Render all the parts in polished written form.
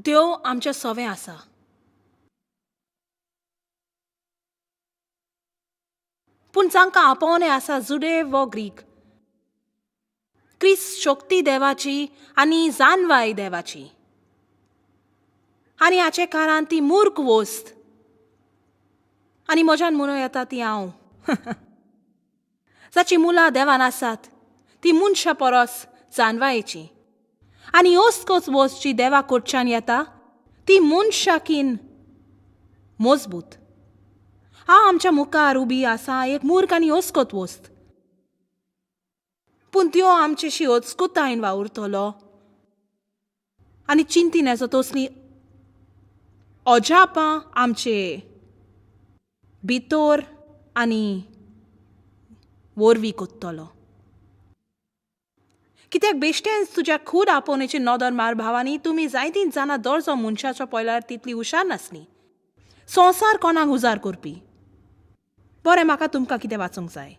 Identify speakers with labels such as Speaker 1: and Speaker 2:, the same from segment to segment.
Speaker 1: देव आमच्या सवें आसा. पूण जांकां आपोवणें आसा जुदेव वो ग्रीक, क्रिस्त शक्ती देवाची आनी जानवाय देवाची. आनी हाचे कारण ती मूर्ख वस्त आनी म्हज्यान म्हणूं येता ती हांव जाची मुलां देवान आसात ती मनशा परस जानवायेची. आनी अस्कोच वस्त जी देवा कडच्यान येता ती मनशाकीन मजबूत. हांव आमच्या मुखार उबी आसा एक मूर्ख आनी अस्कोत वस्त, पूण त्यो आमचेशी अचकुतायेन वावुरतलो आनी चिंतिनाचो तसली अजापां आमचे भितर आनी वरवीं कोत्तलो. कित्याक बेश्टेंच तुज्या खूद आपोवण्याची नदर मार भावांनी, तुमी जायतीं जाणां दर्जो मनशाचो पळयल्यार तितली हुशार नासली. संवसार कोणाक उजार करपी. बरें, म्हाका तुमकां कितें वाचूंक जाय.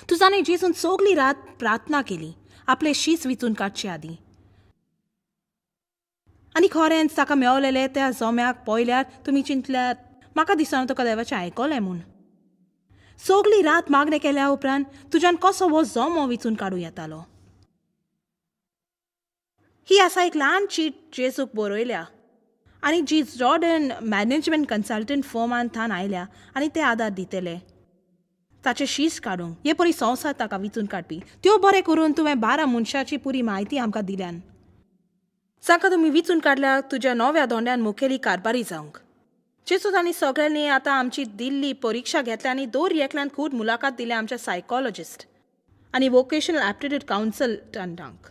Speaker 1: तूं जाणा जेजून सगली रात प्रार्थना केली आपले शीस विचून काडचे आदीं. आनी खरेंच ताका मेवलेले त्या जोम्याक पळयल्यार तुमी चिंतल्यात म्हाका दिसना तुका देवाचें आयकलें म्हूण. सगली रात मागणें केल्या उपरांत तुज्यान कसो हो जोमो विचून काडूं येतालो. ही आसा एक ल्हान चीट जेजूक बरयल्या आनी जी जॉर्डन मॅनेजमेंट कन्सल्टंट फर्मान थावन आयल्या आनी ते आदार दितले ताचे शीस काडूंक. हे परी संवसार ताका विचून काडपी. त्यो बरें करून तुवें 12 मनशाची पुरी म्हायती आमकां दिल्यान. जाका तुमी विचून काडल्या तुज्या नव्या धोंड्यान मुखेली कारभारी जावंक. जेजू तांणी सगळ्यांनी आतां आमची दिल्ली परिक्षा घेतल्या आनी दर एकल्यान खूब मुलाखत दिल्या आमच्या सायकोलॉजिस्ट आनी वोकेशनल एप्टिट्यूड कन्सल्टंटांक.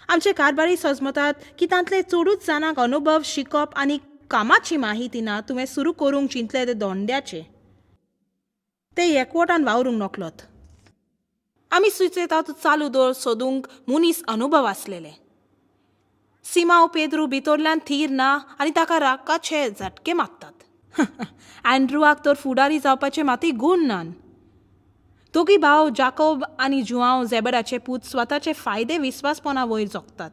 Speaker 1: आमचे कारभारी सजमतात की तांतले चडूच जाणांक अनुभव, शिकप आनी कामाची माहिती ना. तुवें सुरू करूंक चिंतले ते धोंड्याचे ते एकवटान वावरूंक नकलोत. आमी सुचयतात चालू दवर सोदूंक मनीस अनुभव आसलेले. सिमांव पेद्रू भितरल्यान थीर ना आनी ताका रागाचे झटके मागतात. अँड्रुआक तर फुडारी जावपाचे मातूय गूण नान. दोगी भाव जाकोब आनी जुआंव झेबेडाचे पूत स्वताचे फायदे विस्वासपणा वयर जगतात.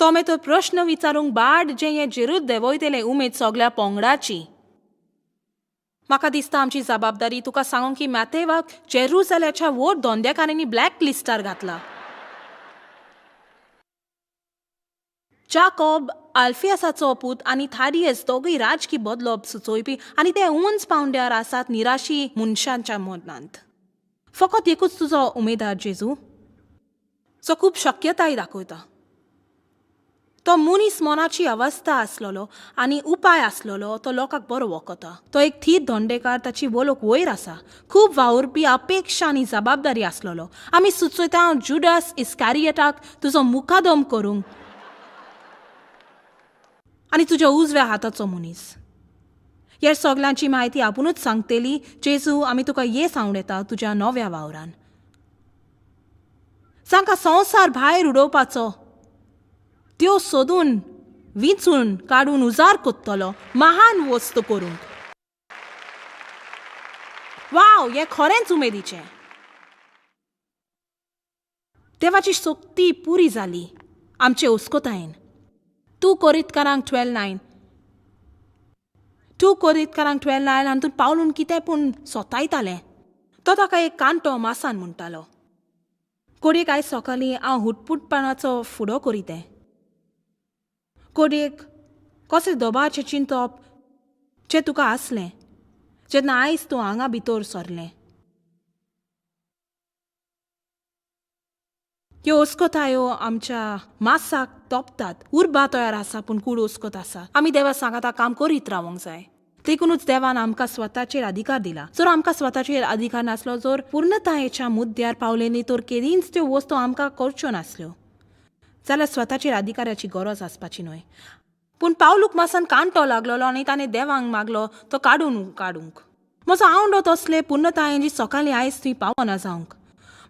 Speaker 1: तोमे तर प्रश्न विचारूंक बाड जें हें जेरूच देंवयतलें उमेद सगल्या पोंगडाची. म्हाका दिसता आमची जबाबदारी तुका सांगूंक की मॅथेवाक जेरुजाल्याच्या व्हड धंदेकारांनी ब्लॅक लिस्टार घातला. जाकोब आल्फियासाचो पूत आनी थाडियस दोगूय राजकी बदलप सुचोवपी आनी ते उंच पावंड्यार आसात निराशी मनशांच्या मनांत. फकत एकूच तुजो उमेदवार जेजू जो खूब शक्यताय दाखयता. तो मनीस मनाची अवस्था आसलेलो आनी उपाय आसलेलो. तो लोकांक बरो वखता. तो एक थीर धोंडेकार, ताची वळख वयर आसा, खूब वावुरपी, अपेक्षा आनी जबाबदारी आसलेलो. आमी सुचयता जुडास इस्कारियटाक तुजो मुकादम करूंक आनी तुज्या उजव्या हाताचो मनीस. ह्या सगल्यांची म्हायती आपुणूच सांगतली. जेजू, आमी तुका येस आवडटा तुज्या नव्या वावरान. जांकां संवसार भायर उडोवपाचो त्यो सोदून विंचून काडून उजार कोत्तलो महान वस्तू करूंक. वाव, हें खरेंच उमेदीचें. देवाची शक्ती पुरी जाली आमचे उस्कोतायेन. 2 कोरिंथकारांक 12:9. 2 कोरिंथकारांक 12:9 हातूंत पावलून कितें पूण सोतायतालें. तो ताका एक कांटो मासान म्हणटालो. कोडयेक आयज सकाळीं हांव हुटपुटपणाचो फुडो करीतें. कोडयेक कसलें दबाचें चिंतप जें तुका आसलें जेन्ना आयज तूं हांगा भितर सरलें. ह्यो अस्कोतायो आमच्या मासाक तोपतात. उर्बा तयार आसा पूण कूड अस्कोत आसा. आमी देवा सांगाता काम करीत रावंक जाय. देखूनच देवान आमकां स्वताचेर अधिकार दिला. जर आमकां स्वताचेर अधिकार नासलो, जर पूर्णतायेच्या मुद्द्यार पावले न्ही, तर केदींच त्यो वस्तू आमकां करच्यो नासल्यो जाल्यार स्वताचेर अधिकाराची गरज आसपाची न्हय. पूण पावलूक मासान कांटो लागलेलो आनी ताणें देवांक मागलो तो काडून काडूंक. म्हजो आवडो तसले पूर्णतायेन जी सकाळीं आयज थंय पावना जावंक.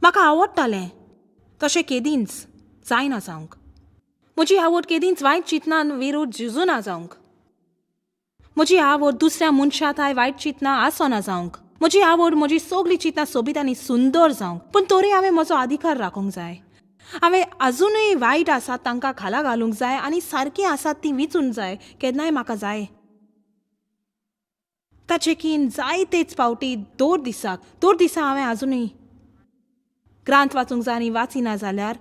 Speaker 1: म्हाका आवडटालें तशें केदींच जायना जावंक. म्हजी आवड केदींच वायट चिंतनान विरोध झुजुना जावंक. म्हजी आवड दुसऱ्या मनशा थाय वायट चिंतना आसना जावंक. म्हजी आवड म्हजी सगळीं चिंतना सोबीत आनी सुंदर जावंक. पूण तरी हांवें म्हजो अधिकार राखूंक जाय. हांवें आजुनूय वायट आसात तांकां खाला घालूंक जाय आनी सारकीं आसात तीं विचूंक जाय. केन्नाय म्हाका जाय ताचे कीन जायतेच पावटी दर दिसाक दर दिसा हांवें आजुनूय ग्रांथ वाचूंक जाय आनी वाचिना जाल्यार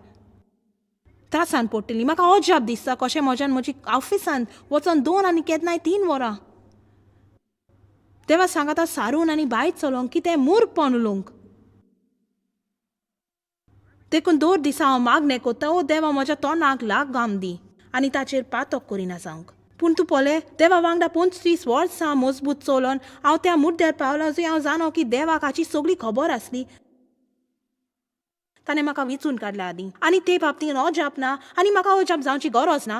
Speaker 1: त्रासान पडटली. म्हाका अजाप दिसता कशें म्हज्यान म्हजी ऑफिसांत वचोन 2 आनी केन्नाय 3 वरां देवा सांगाता सारून आनी भायर चलोंक कितें मूर्खपण उलोवंक. देखून दर दिसा हांव मागणें कोत्ता, ओ देवा म्हज्या तोंडाक लागाम दी आनी ताचेर पातक करिना जावंक. पूण तूं पळय देवा वांगडा 35 वर्सां मजबूत चलोन हांव त्या मुद्द्यार पावलां जंय हांव जाणो की देवाक हाची सगळी खबर आसली. ताणें म्हाका विचून काडल्या आदीं आनी ते बाबतीन अजाप ना आनी म्हाका अजाप जावची गरज ना,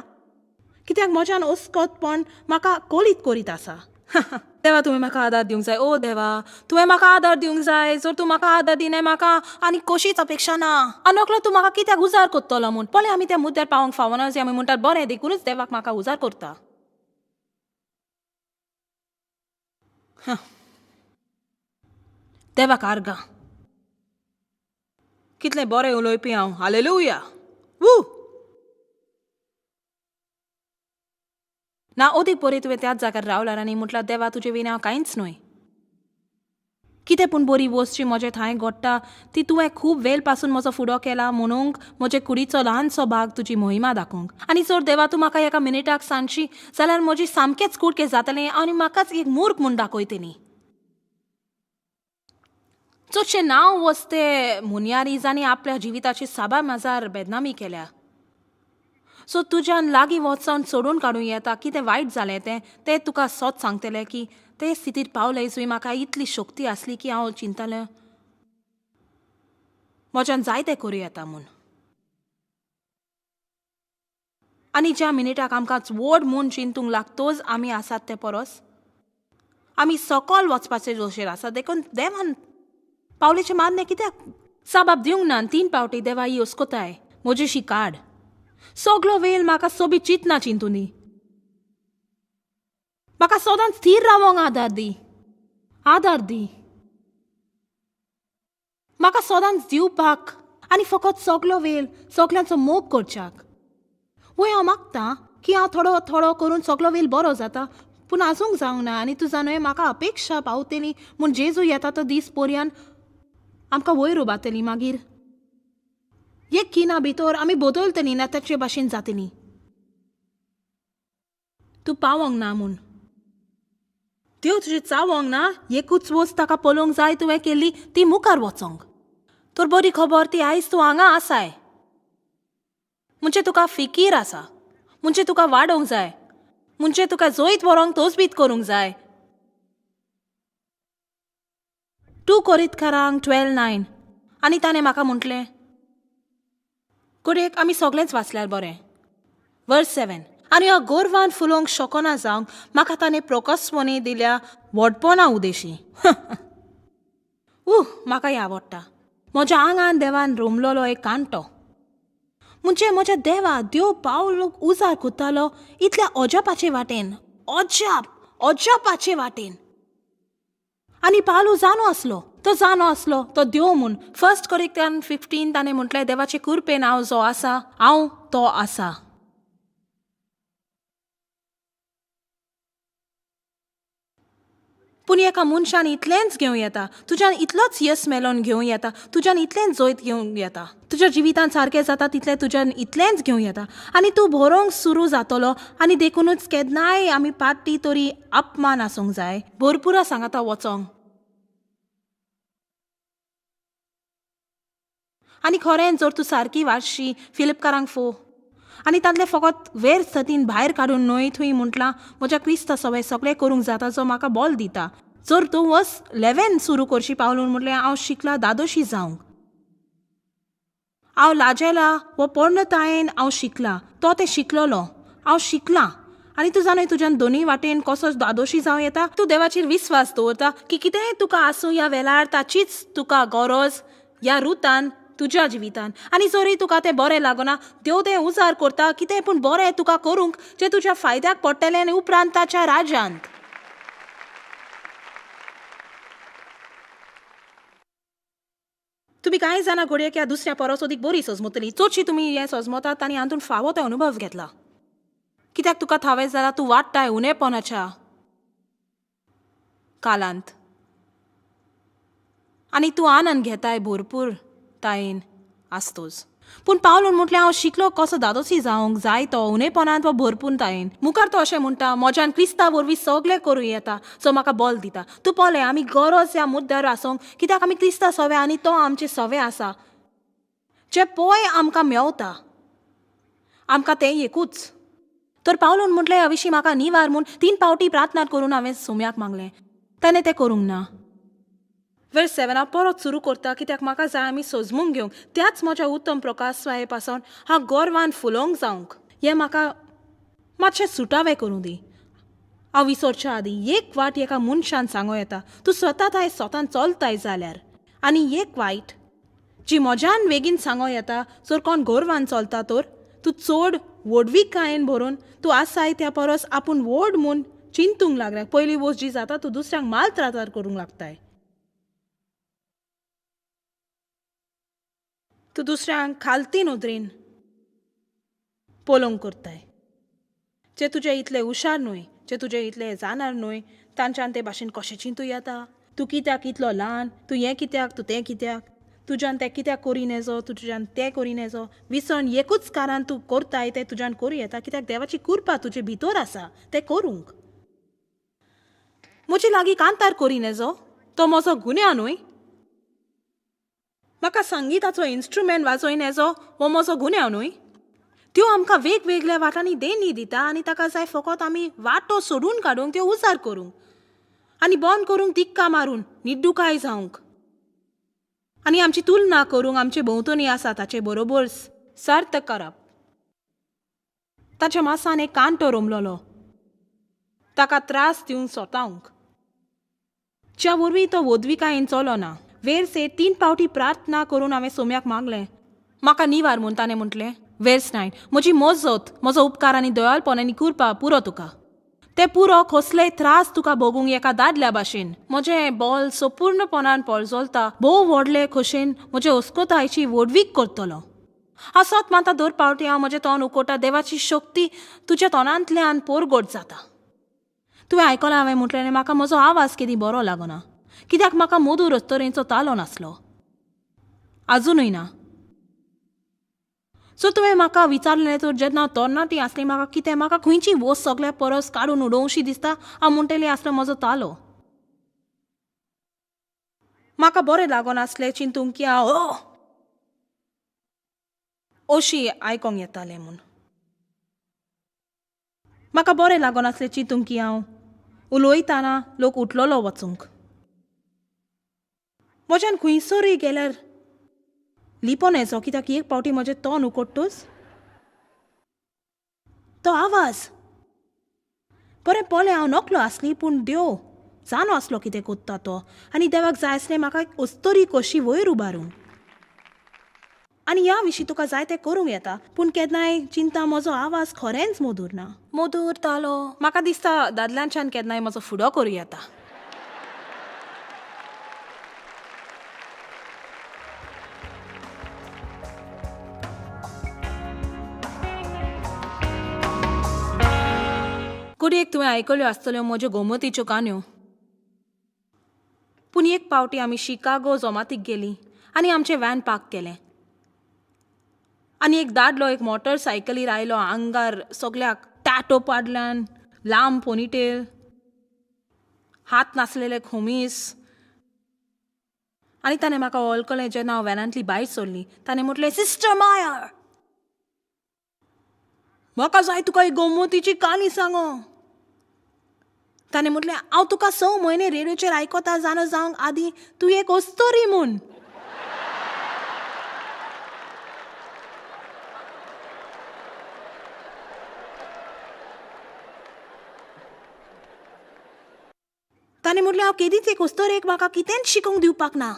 Speaker 1: कित्याक म्हज्यान अस्कतपण म्हाका कोलीत करीत आसा. देवा तुवें म्हाका आदार दिवंक जाय, ओ देवा तुवें म्हाका आदार दिवंक जाय. जर तूं म्हाका आदार दिनाय म्हाका आनी कशीच अपेक्षा ना. आनी तूं म्हाका कित्याक उजार करतलो म्हूण. पळय आमी त्या मुद्द्यार पावोंक फावना जे आमी म्हणटात बरें देखूनच देवाक म्हाका उजार करता. देवाक आर्गां. कितलें बरें उलोवपी हांव. हालेलुया. वू ना अदीक बरी तुवें त्याच जाग्यार रावल्यार आनी म्हटल्यार देवा तुजे विना हांव कांयच न्हय. कितें पूण बरी वस्त जी म्हजे थंय घडटा ती तुवें खूब वेळ पासून म्हजो फुडो केला म्हणूंक म्हजे कुडीचो ल्हानसो भाग तुजी मोहिमा दाखोवंक. आनी जर देवा तूं म्हाका एका मिनिटाक सांगशी जाल्यार म्हजी सामकेंच कुडके जातलें आनी म्हाकाच एक मूर्ख म्हूण दाखयतली. चडशें नांव वस्ते मुनयारी जांणी आपल्या जिविताची साबार माजार बेदनामी केल्या. सो तुज्यान लागीं वचोन सोडून काडूं येता कितें वायट जालें तें तें तुका सोत सांगतलें की ते स्थितीर पावलें जंय म्हाका इतली शक्ती आसली की हांव चिंतलें म्हज्यान जायतें करूं येता म्हूण. आनी ज्या मिनिटाक आमकां व्हड म्हूण चिंतूंक लागतोच आमी आसात ते परस आमी सकल वचपाचे जोशेर आसा. देखून देवान पावलेचें मान्य कित्याक साबाब दिवंक ना. 3 पावटी देवा ही अस्कोताय म्हजीशी काड. सगलो वेळ म्हाका सोबीत चिंतना चिंतूनी. म्हाका सदांच थीर रावोंक आदार दी, आदार दी म्हाका सदांच दिवपाक आनी फकत सगलो वेळ सगल्यांचो मोग करच्याक. वय हांव मागता की हांव थोडो थोडो करून सगलो वेळ बरो जाता पूण आजूंक जावंक ना. आनी तूं जाणूय म्हाका अपेक्षा पावतली म्हूण जेजू येता तो दीस पर्यान आमकां वयर उबारतली. मागीर एक खिणा भितर आमी बदलतली ना ताचे भाशेन जातली. तूं पावोंक ना म्हूण देव तुजें चावोंक ना. एकूच वस्त ताका पळोवंक जाय तुवें केल्ली ती मुखार वचोंक. तर बरी खबर ती आयज तूं हांगा आसाय म्हणजे तुका फिकीर आसा, म्हणजे तुका वाडोवंक जाय, म्हणजे तुका जैत व्हरोंक तोजबीत करूंक जाय. 2 कोरिंथकारांक 12:9. आनी ताणें म्हाका म्हटलें घडयेक आमी सगळेंच वाचल्यार बरें. वर्स 7. आनी ह्या गोरवान फुलोवंक शकना जावंक म्हाका ताणें प्रोकसवणी दिल्या व्हडपणा उदेशी. म्हाका हें आवडटा. म्हज्या आंगान देवान रोमलोलो एक कांटो म्हणजे म्हज्या देवा देव पावलोक उजार कोत्तालो इतल्या अजापाचे वाटेन, अजाप अजापाचे वाटेन. आनी पावलू जाणो आसलो, तो जाणो आसलो तो देव म्हूण. 1 कोरिंथ्यान 15 ताणें म्हटलें देवाचे कृपेन हांव जो आसा हांव तो आसा. पूण एका मनशान इतलेंच घेवं येता, तुज्यान इतलोच यस मेलोवन घेवं येता, तुज्यान इतलेंच जैत घेवंक येता, तुज्या जिवितान सारकें जाता तितलें तुज्यान इतलेंच घेवं येता आनी तूं बरोवंक सुरू जातलो. आनी देखुनूच केन्नाय आमी पार्टी तरी अपमान आसूंक जाय. भरपुरा सांगाता वचोंक. आनी खरें जर तूं सारकी वाचशी फिलिपकारांक 4 आनी तांतलें फकत वेर सतीन भायर काडून न्हय थंय म्हटलां म्हज्या क्रिस्ता सवय सगळें करूंक जाता जो म्हाका बोल दिता. जर तूं वर्स 11 सुरू करशी पावलून म्हटलें हांव शिकलां दादोशी जावंक, हांव लाजेला वो पोर्णतायेन हांव शिकलां, तो तें शिकलोलो हांव शिकलां. आनी तूं जाणय तुज्यान दोनूय वाटेन कसो दादोशी जावं येता. तूं देवाचेर विस्वास दवरता की कितेंय तुका आसूं ह्या वेळार ताचीच तुका गरज ह्या रुतान तुज्या जिवितान. आनी जरी तुका तें बरें लागना देव तें उजार करता कितें पूण बरें तुका करूंक जें तुज्या फायद्याक पडटलें आनी उपरांत ताच्या राज्यांत. तुमी कांय जाणां घडये ह्या दुसऱ्या परस अदीक बरी सजमतली. चडशी तुमी हें सजमतात आनी हातूंत फावो तो अनुभव घेतला. कित्याक तुका थावें जाल्यार तूं वाडटाय उणेपणाच्या कालांत आनी तूं आनंद घेताय भरपूर तायेन आसतोच. पूण पावलून म्हटलें हांव शिकलो कसो दादोसी जावंक जाय तो उणेपणांत वा भरपूर तायेन. मुखार तो अशें म्हणटा, म्हज्यान क्रिस्ता वरवीं सगळें करूं येता सो म्हाका बल दिता. तूं पळय आमी गरज ह्या मुद्द्यार आसूंक कित्याक आमी क्रिस्ता सवे आनी तो आमचे सवे आसा. जें पळय आमकां मेवता आमकां तें एकूच. तर पावलून म्हटलें ह्या विशीं म्हाका निवार म्हूण 3 फावटी प्रार्थना करून हांवें सोम्याक मागलें. ताणें तें करूंक ना. वर्स 7 हांव परत सुरू करता कित्याक म्हाका जाय आमी सजमूंक घेवंक त्याच म्हज्या उत्तम प्रकाशवाये पासून हांव गर्वान फुलोवंक जावंक. हें म्हाका मातशें सुटावें करूं दी. हांव विसरच्या आदीं एक वाट एका मनशान सांगूं येता, तूं स्वता ताय स्वतान चलताय जाल्यार, आनी एक वायट जी म्हज्यान बेगीन सांगूं येता, जर कोण गर्वान चलता तर तूं चड व्हडविकायेन भरून तूं आसाय त्या परस आपूण व्हड म्हूण चिंतूंक लागल्या. पयली वस्त जी जाता तूं दुसऱ्यांक माल त्रातार करूंक लागताय. तूं दुसऱ्यांक खालती नदरेन पळोवंक करताय. जे तुजे इतले हुशार न्हय, जे तुजे इतले जाणार न्हय, तांच्यान ते भाशेन कशें चिंतूं येता? तूं कित्याक इतलो ल्हान, तूं हें कित्याक, तूं तें कित्याक, तुज्यान तें कित्याक करी नेजो, तूं तुज्यान तें करी नेजो. विसण एकूच कारण तूं करताय तें तुज्यान करूं येता कित्याक देवाची कृपा तुजे भितर आसा तें करूंक. म्हजे लागीं कांतार करी नेजो तो म्हजो गुन्यांव न्हय. म्हाका संगिताचो इन्स्ट्रुमेंट वाजोय नेजो हो म्हजो गुन्यांव न्हय. त्यो आमकां वेगवेगळ्या वाटांनी देणी दिता आनी ताका जाय फकत आमी वाटो सोडून काडूंक, त्यो उजार करूंक आनी बंद करूंक, दिक्का मारून निड्डुकाय जावंक आनी आमची तुलना करूंक आमचे भोंवतणी आसा ताचे बरोबर सर्त करप. ताच्या मासान एक कांटो रोमलोलो ताका त्रास दिवंक सोतावंक, ज्या वरवीं तो वोदविकायेन चलो ना. वेर्स 8 3 फावटी प्रार्थना करून हांवें सोम्याक मागलें म्हाका निवार म्हूण. ताणें म्हटलें वेर्स 9 म्हजी मजत, म्हजो उपकार आनी दयाळपण आनी कृपा पुरो तुका. तें पुरो कसलेय त्रास तुका भोगूंक एका दादल्या भाशेन. म्हजें बॉल सपूर्णपणान परजलता, भोव व्हडले खोशेन म्हजे अस्कोतायची व्हडवीक करतलो. हांव सत मानता दर फावटी हांव म्हजें तोंड उकोटा देवाची शक्ती तुज्या तोंडांतल्यान पोरगट जाता. तुवें आयकलां हांवें म्हटलें म्हाका म्हजो आवाज केदी बरो लागना कित्याक म्हाका मधूर अस्तरेंचो तालो नासलो, आजुनूय ना. सो तुवें म्हाका विचारलें तर जेन्ना तरणाटी आसली म्हाका कितें, म्हाका खंयची वस्त सगळ्या परस काडून उडोवशी दिसता, हांव म्हणटलें आसलो म्हजो तालो. म्हाका बरें लागून आसलें चिंतूंक की हांव अशी आयकोंक येतालें म्हूण. म्हाका बरें लागून आसलें चिंतूंक की हांव उलयतना लोक उठलोलो वचूंक. म्हज्यान खंयसरूय गेल्यार लिपोन येचो कित्याक एक फावटी म्हजें तोंड उकडटूच तो आवाज बरें पळय हांव नकलो आसली पूण देव जाणो आसलो कितें कोत्ता तो आनी देवाक जाय आसलें म्हाका एक अस्तोरी कशी वयर उबारूंक. आनी ह्या विशीं तुका जाय तें करूंक येता पूण केन्नाय चिंता म्हजो आवाज खरेंच मधूर ना. मधूर तालो म्हाका दिसता दादल्यांच्यान केन्नाय म्हजो फुडो करूं येता. कुडयेक तुवें आयकल्यो आसतल्यो म्हज्यो गोमतीच्यो काणयो. पूण एक फावटी आमी शिकागो जोमातीक गेलीं आनी आमचें व्हॅन पार्क केलें आनी एक दादलो एक मोटरसायकलीर आयलो, आंगार सगल्याक टॅटो पाडल्यान, लांब पोनीटेल, हात नासलेले खोमीस, आनी ताणें म्हाका वळखलें जेन्ना हांव व्हॅनांतली भायर सरली. ताणें म्हटलें, सिस्टर मायर, म्हाका जाय तुका एक गोमतीची काणी सांगो. ताणें म्हटलें, हांव तुका 6 म्हयने रेडियोचेर आयकता जाणा जावंक आदीं तूं एक अस्तोरी म्हूण. ताणें म्हटलें, हांव केदीच एक अस्तोरेक म्हाका कितेंच शिकोवंक दिवपाक ना,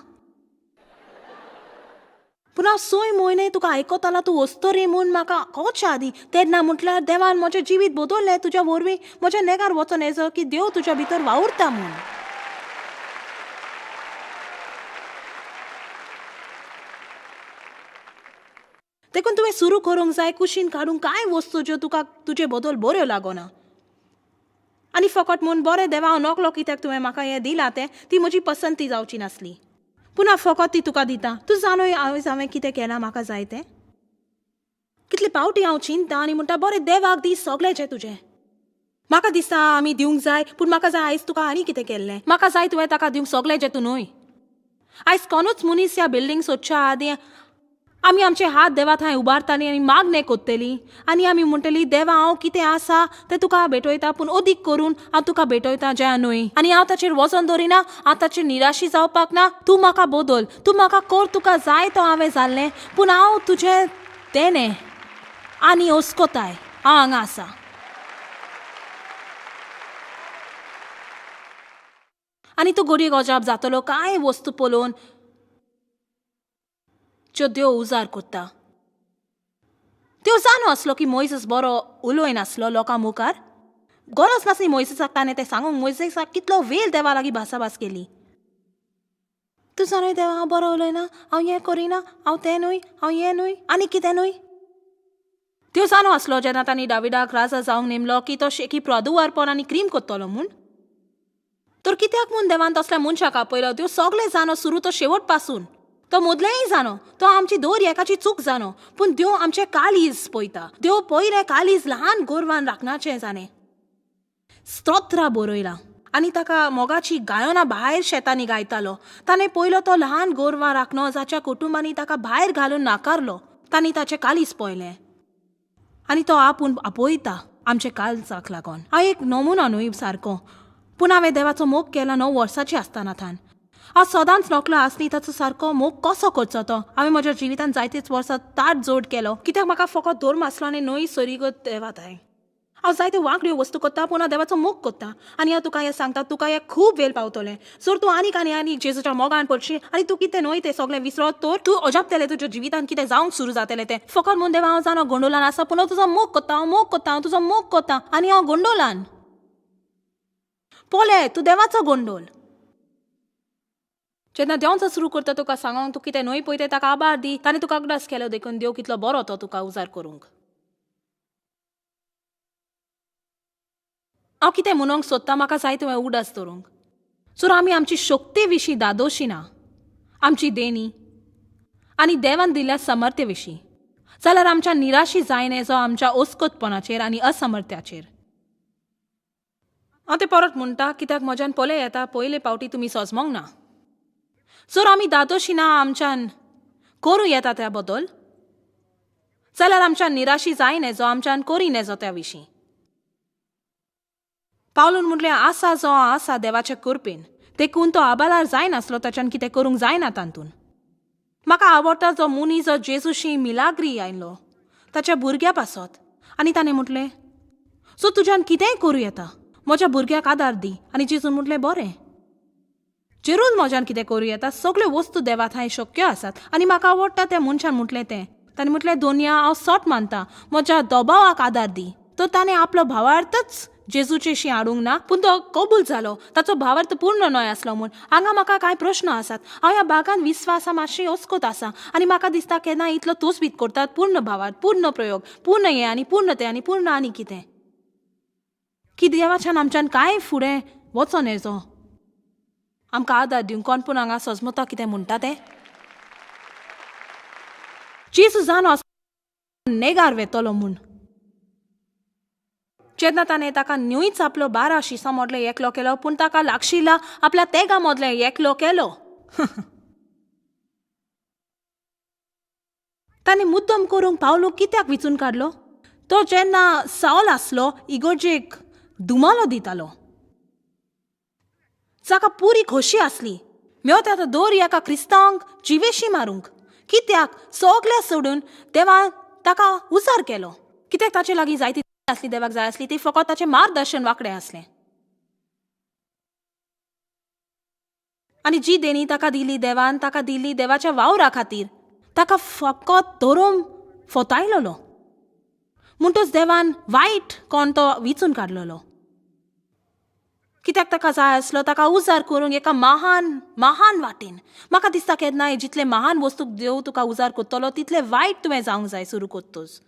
Speaker 1: पूण हांव 6 म्हयने तुका आयकतालो तूं अस्तोरी म्हूण म्हाका कळच्या आदीं. तेन्ना म्हटल्यार देवान म्हजें जिवीत बदललें तुज्या वरवीं, म्हज्या नेगार वचोन येजो की देव तुज्या भितर वावुरता म्हूण. देखून तुवें सुरू करूंक जाय कुशीन काडूंक कांय वस्तू ज्यो तुका तुजे बदल बऱ्यो लागना. आनी फकत म्हूण बरें देवा हांव नकलो कित्याक तुवें म्हाका हें दिलां तें, ती म्हजी पसंती जावची नासली. पुना फकत ती तुका दिता. तूं जाणूय आयज हांवें कितें केलां म्हाका जाय तें. कितले पावटी हांव चिंता आनी म्हणटा बरें देवाक दी सगळें जें तुजें. म्हाका दिसता आमी दिवंक जाय, पूण म्हाका जाय आयज तुका आनी कितें केल्लें. म्हाका जाय तुवें ताका दिवंक सगळें जें तूं न्हय. आयज कोणूच मनीस ह्या बिल्डींग सोदच्या आदीं आमी आमचे हात देवा थंय उबारतालीं आनी मागणें कोत्तलीं आनी आमी म्हणटलीं देवा हांव कितें आसा तें तुका भेटयता, पूण अदीक करून हांव तुका भेटयता जें न्हय. आनी हांव ताचेर वजन दवरिना, हांव ताचेर निराशी जावपाक ना. तूं म्हाका बदल, तूं म्हाका कर, तुका जाय तो हांवें जाल्लें, पूण हांव तुजें तेणें आनी अस्कोताय हांव हांगा आसा. आनी तूं घडयेक अजाप जातलो कांय वस्तू पळोवन ज्यो देव उजार करता. देव जाणो आसलो की मोयसेस बरो उलयनासलो लोकां मुखार. गरज नासली मोयसेसाक ताणें तें सांगूंक. मोयसेसाक कितलो वेळ देवा लागीं भासाभास केली. तूं जाणूय देवा हांव बरो उलयना, हांव हें करिना, हांव तें न्हय, हांव हें न्हय आनी कितें न्हय. देव जाणो आसलो जेन्ना तांणी दाविदाक राजा जावंक नेमलो की तो शेकी प्रदुवारपण आनी क्रीम करतलो म्हूण. तर कित्याक म्हूण देवान तसल्या मनशाक आपयलो? त्यो सगळे जाणो सुरू तो शेवट पासून, तो मदलेंय जाणो, तो आमची दर एकाची चूक जाणो, पूण देव आमचें काळीज पळयता. देव पयलें काळीज ल्हान गोरवान राखणाचें जाणें स्तोत्रां बरयलां आनी ताका मोगाची गायनां भायर शेतांनी गायतालो. ताणें पयलो तो ल्हान गोरवां राखणो जाच्या कुटुंबांनी ताका भायर घालून नाकारलो. तांणी ताचें काळीज पळयलें आनी तो आपूण आपयता आमचे काळजाक लागून. हांव एक नमुना न्हय सारको, पूण हांवें देवाचो मोग केला 9 वर्सांची आसतना थान. हांव सदांच नकलो आसली ताचो सारको मोग कसो करचो तो. हांवें म्हज्या जिवितांत जायतेच वर्सां ताट जोड केलो, कित्याक म्हाका फकत धर्म आसलो आनी न्हय सरीगत देवा थंय. हांव जायत्यो वांकड्यो वस्तू करता, पूण हांव देवाचो मोग करता. आनी हांव तुका हें सांगता, तुका हें खूब वेळ पावतलें जर तूं आनीक आनी आनी जेजूच्या मोगान पडशी आनी तूं कितें न्हय तें सगळें विसरत तर तूं अजापतलें तुज्या जिवितांत कितें जावंक सुरू जातलें तें. फकत म्हूण देवा हांव जाणा गोंडोलान आसा, पूण हांव तुजो मोग करता, हांव मोग करता, हांव तुजो मोग करता आनी हांव गोंडोलान. पळय तूं देवाचो गोंडोल. जेन्ना देंवचार सुरू करता तुका सांगोंक तूं कितें न्हय पळय तें ताका आभार दी, ताणें तुका अगडास केलो देखून देव कितलो बरो तो तुका उजार करूंक. हांव कितें म्हणूंक सोदता, म्हाका जाय तुवें उडास दवरूंक. सो आमी आमची शक्ती विशीं दादोशी ना, आमची देणी आनी देवान दिल्ल्या समर्थ्य विशीं, जाल्यार आमच्या निराशी जायना जो आमच्या ओस्कोतपणाचेर आनी असमर्थ्याचेर. हांव तें परत म्हणटा कित्याक म्हज्यान पळय येता पयले पावटी तुमी सजमोंक ना. जर आमी दादोशी ना आमच्यान करूं येता त्या बदल, जाल्यार आमच्यान निराशी जायना जो आमच्यान करी नेजो त्या विशीं. पावलून म्हटलें आसा जो आसा देवाचे कृपेन, देखून तो आबालार जायनासलो ताच्यान कितें करूंक जायना तातूंत. म्हाका आवडटा जो मनीस जो जेजूशी मिलाग्री आयलो ताच्या भुरग्या पासत आनी ताणें म्हटलें सो तुज्यान कितेंय करूं येता, म्हज्या भुरग्याक आदार दी. आनी जेजून म्हटलें बरें, जेरून म्हज्यान कितें करूं येता, सगळ्यो वस्तू देवा थंय शक्य आसात. आनी म्हाका आवडटा त्या मनशान म्हटलें तें. ताणें म्हटलें दोनया हांव सोट मानता, म्हज्या दबावाक आदार दी. तर ताणें आपलो भावार्थच जेजूचेशी हाडूंक ना, पूण तो कबूल जालो, ताचो भावार्थ पूर्ण न्हय आसलो म्हूण. हांगा म्हाका कांय प्रश्न आसात. हांव ह्या भागान विस्वासा मातशी अस्कोत आसा आनी म्हाका दिसता केन्ना इतलो तोसबीत करतात पूर्ण भावार्थ, पूर्ण प्रयोग, पूर्ण हें आनी पूर्ण तें आनी पूर्ण आनी कितें, की देवाच्यान आमच्यान कांय फुडें वचोन येजो आमकां आदार दिवंक. कोण पूण हांगा सजमता कितें म्हणटा तें. जेजू जाणो नेगार वेतलो म्हूण जेन्ना ताणें ताका न्हयच आपलो 12 शिसां मदले एकलो केलो, पूण ताका लागशिल्ला आपल्या तेगां मदले एकलो केलो. ताणें मुद्दम करूंक पावलो कित्याक विचून काडलो? तो जेन्ना सावल आसलो इगर्जेक दुमालो दितालो, जाका पुरी खोशी आसली मेवता आतां दर एका क्रिस्तांवांक जिवेशी मारूंक. कित्याक सगळ्या सोडून देवान ताका उजार केलो. कित्याक ताचे लागीं जायती आसली देवाक जाय आसली, ती फकत ताचें मार्गदर्शन वांकडें आसलें. आनी जी देणी ताका दिली देवान, ताका दिली देवाच्या वावरा खातीर, ताका फकत धरून फोतायलोलो. म्हणटच देवान वायट कोण तो विचून काडलेलो. कित्याक ताका जाय आसलो ताका उजार करूंक एका महान महान वाटेन. म्हाका दिसता केन्नाय जितले महान वस्तूक देव तुका उजार करतलो तितले वायट तुवें जावंक जाय सुरू करतोच.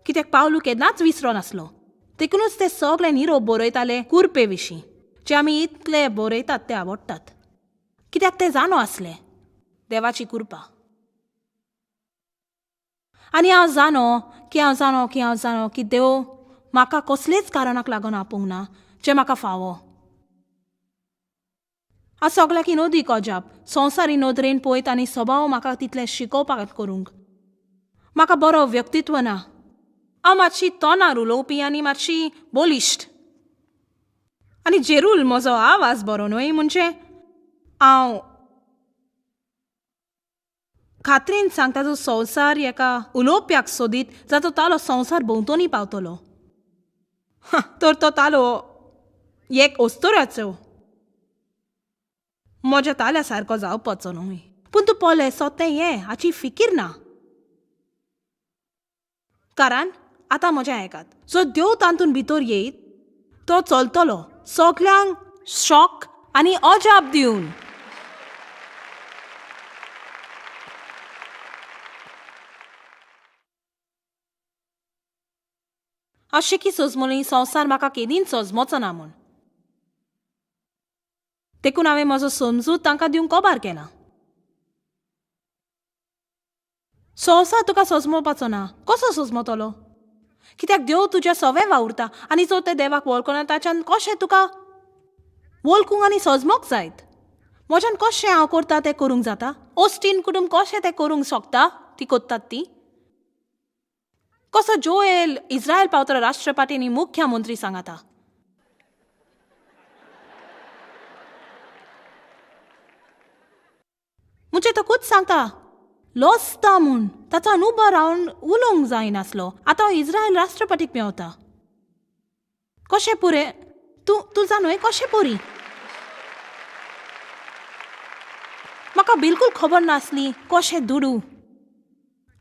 Speaker 1: कित्याक पावलू केन्नाच विसरो नासलो, देखूनच ते सगळे निरोप बरयताले कुरपे विशीं, जे आमी इतले बरयतात ते आवडटात, कित्याक ते जाणो आसले देवाची कृपा. आनी हांव जाणो की हांव जाणो की हांव जाणो की देव म्हाका कसलेच कारणाक लागून आपोवंक ना जें म्हाका फावो. हांव सगळ्याक नदीक अजाप संवसारी नदरेन पळयत आनी स्वभाव म्हाका तितलें शिकोवपाक करूंक. म्हाका बरो व्यक्तित्व ना, हांव मातशी तोंडार उलोवपी आनी मातशी बलिश्ट, आनी जेरूल म्हजो आवाज बरो न्हय म्हणजे हांव खात्रीन सांगता जो संवसार एका उलोवप्याक सोदीत जातो तालो संवसार भोंवतणी पावतलो तर तो तालो एक ओस्तोराचो म्हज्या ताल्या सारको जावपाचो न्हय. पूण तूं पळय सोतें हें हाची फिकीर ना, कारण आतां म्हजें आयकात, जो देव तातूंत भितर येयत तो चलतलो सगल्यांक शॉक आनी अजाप दिवन. अशें की सोजमोली संवसार म्हाका केदींच सोजमोचो ना म्हूण, देखून हांवें म्हजो समजूत तांकां दिवंक कबार केला. संवसार तुका सोजमोवपाचो ना, कसो सोजमतलो? कित्याक देव तुज्या सवे वावुरता आनी जो ते देवाक वळखना ताच्यान कशें तुका वळखूंक आनी सोजमोंक जायत? म्हज्यान कशें हांव करता तें करूंक जाता? ओस्टीन कुटुंब कशें तें करूंक शकता ती करतात ती? कसो जोएल इस्रायल पावतलो राष्ट्रपती आनी मुख्यमंत्री सांगाता? म्हणजे तो खूद सांगता लजता म्हूण, ताचो उबो रावन उलोवंक जायनासलो. आतां इस्रायल राष्ट्रपतीक मेवता कशें पुरें? तूं तूं जाणूय कशें पुरी? म्हाका बिलकूल खबर नासली कशें दुडू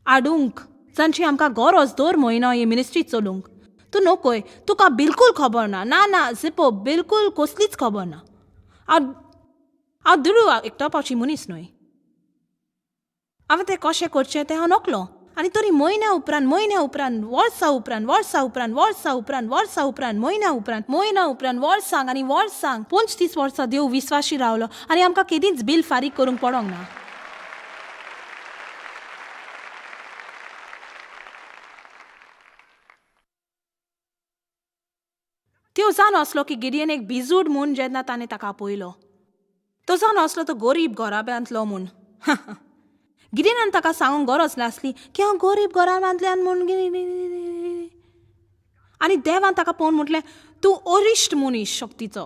Speaker 1: हाडूंक जांची आमकां गरज दर म्हयनो ही मिनिस्ट्री चलोवंक. तूं नकोय, तुका बिलकूल खबर ना. ना ना झिपो, बिलकूल कसलीच खबर ना. हांव हांव दुडू एकटोवपाची मनीस न्हय. हांवें तें कशें करचें तें हांव नकलो. आनी तरी म्हयन्या उपरांत म्हयन्या उपरांत वर्सां उपरांत वर्सां उपरांत वर्सां उपरांत वर्सां उपरांत म्हयन्या उपरांत म्हयन्या उपरांत वर्सांक आनी वर्सांक 35 वर्सां देव विस्वाशी रावलो आनी आमकां केदींच बील फारीक करूंक पडोंक ना. त्यो जाणो आसलो की गिडियन एक बिजूड म्हूण जेन्ना ताणें ताका आपयलो, तो जाणो आसलो तो गरीब घराब्यांतलो म्हूण. गिडियनान ताका सांगूंक गरज नासली की हांव गरीब घराब्यांतल्यान म्हूण. आनी देवान ताका पळोवन म्हटलें तूं अरिश्ट मनीस शक्तीचो.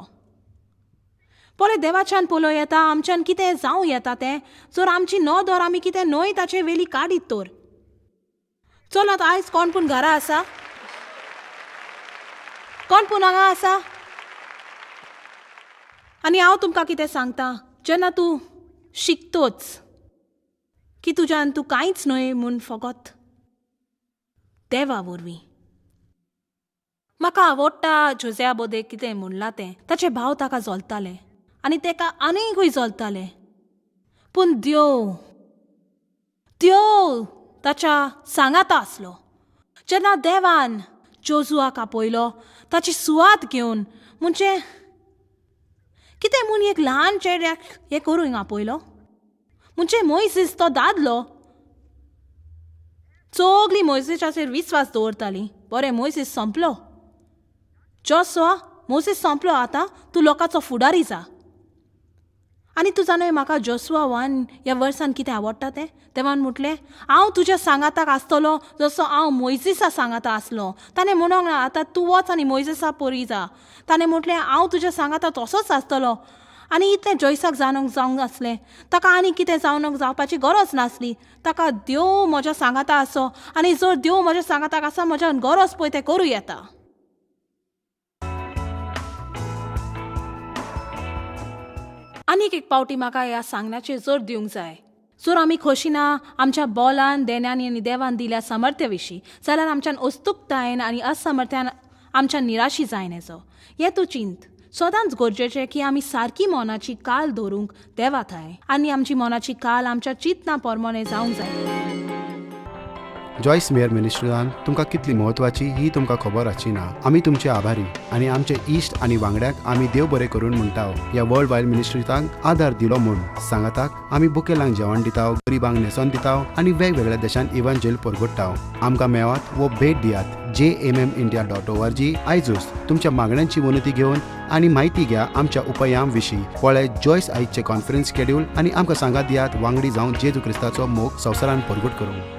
Speaker 1: पळय देवाच्यान पळोवं येता आमच्यान कितें जावं येता तें, जर आमची नदर आमी कितें न्हय ताचे वेली काडीत तर. चलात आयज कोण पूण घरा आसा? कोण पूण हांगा आसा? आनी हांव तुमकां कितें सांगता, जेन्ना तूं शिकतोच की तुज्यान तूं कांयच न्हय म्हूण फकत देवा वरवीं. म्हाका आवडटा जोज्या बोदे कितें म्हणलां तें. ताचे भाव ताका जलताले आनी ताका आनीकूय जलताले, पूण देव देव ताच्या सांगाता आसलो. जेन्ना देवान जोजुआक आपयलो ताची सुवात घेवन, म्हणजे कितें म्हूण एक ल्हान चेड्याक हें करूंक आपयलो? म्हणजे मोयसीस तो दादलो, सगळीं मोयसीसाचेर विस्वास दवरतालीं. बरें, मोयसीस सोंपलो, जोसुआ मोयसीस सोंपलो, आतां तूं लोकांचो फुडारी जा. आनी तूं जाणय म्हाका जोसुआ 1 ह्या वर्सान कितें आवडटा तें? देवान म्हटलें हांव तुज्या सांगाताक आसतलो जसो हांव मोयसीसा सांगाता आसलो. ताणें म्हणूंक ना आतां तूं वच आनी मोयसीसा परी जा. ताणें म्हटलें हांव तुज्या सांगाता तसोच आसतलो. आनी इतलें जोयसाक जाणूंक जावंक नासलें, ताका आनी कितें जावंक जावपाची गरज नासली. ताका देव म्हज्या सांगाता आसो आनी जर देव म्हज्या सांगाताक आसा म्हज्यान गरज पळय तें करूं येता. आनीक एक पावटी म्हाका ह्या सांगण्याचेर जोर दिवंक जाय. जर आमी खोशी ना आमच्या बोलान देण्यांनी आनी देवान दिल्या सामर्थ्या विशीं जाल्यार आमच्यान उत्सुकतायेन आनी असमर्थ्यान आमच्या निराशी जायन हेजो. हें तूं चिंत. सदांच गरजेचें की आमी सारकी मनाची काल दवरूंक देवा थंय आनी आमची मनाची काल आमच्या चिंतना प्रमाणे जावंक जाय.
Speaker 2: जॉयस मेयर मिनिस्ट्रीजान तुमकां कितली म्हत्वाची ही तुमकां खबर आसची ना. आमी तुमचे आभारी आनी आमचे इश्ट आनी वांगड्यांक आमी देव बरें करून म्हणटा ह्या वर्ल्ड वायड मिनिस्ट्रीजांक आदार दिलो म्हूण. सांगाताक आमी बुकेलांक जेवण दिता, गरिबांक न्हेसोन दिता आनी वेगवेगळ्या देशांत इव्हांजेल परगट्टा. आमकां मेळात वो भेट दियात jmmindia.org. आयजूच तुमच्या मागण्यांची विनंती घेवन आनी म्हायती घ्या आमच्या उपायां विशीं. पळय जॉयस आयजचे कॉन्फरन्स शेड्यूल आनी आमकां सांगात दियात वांगडी जावन जेजू क्रिस्ताचो मोग संवसारान परगट करूंक.